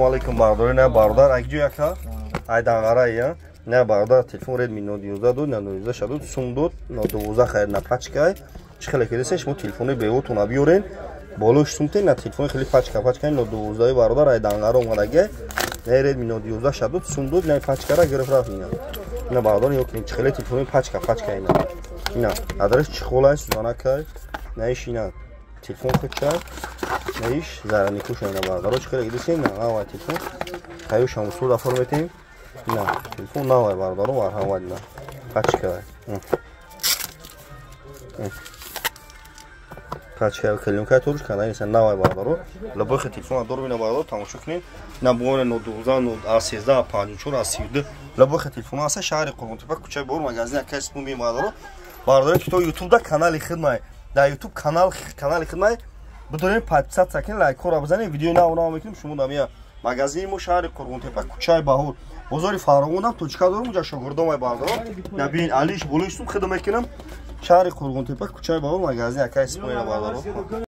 Алейкум, бародари, на бародар, акҷо яка ай Данғара я на бародар, телефон Redmi Note 11 дод, на 19 шадуд, сум дод, на 12 хайр, на пачкай. Чӣ хеле кедесе, шумо телефони бевотона биёрен, болош сумте, на телефони хеле пачка пачка Note 12 бародар, ай Данғара омадаге, на Redmi Note 11 шадуд, сум дод, на пачкара гирифт рафт ина. Ина бародар, ё кунед, чӣ хеле телефони пачка пачка ина. Ина адрес чехолай, сузанакай, наиш ина телефон худчай, наиш зараникуша ина бародаро, чӣ хеле кедесе, на навай телефон, таюша мусуд оформитем. На телефон навай бародаро, марҳамат, на пачка. Пачка клеёнка туруш канда нест, навай бародаро. Лабохи телефон дор бина бародаро, тамошо кунед. На бугоне 12, 13, 54, 32. Лабохи телефон аст шаҳри Қурғонтепа, кӯчаи Бор, магазин акай Сипун бародаро. Бародаро, ки то YouTube да канали хидмай. Дар YouTube канал канали хидмай. Бидорем подписаться кунед, лайкҳоро бизанед, видеои нав нав мекунем, шумо дамия. Магазини мо шаҳри Қурғонтепа, кӯчаи Баҳор. Бозори Фаровонам точка дорум, уҷа шогирдомай бародаро. Набин алиш болои сум хидм мекунам. Шаҳри Қурғонтепа, кӯчаи Баҳор, магазин акай Сипун бародаро.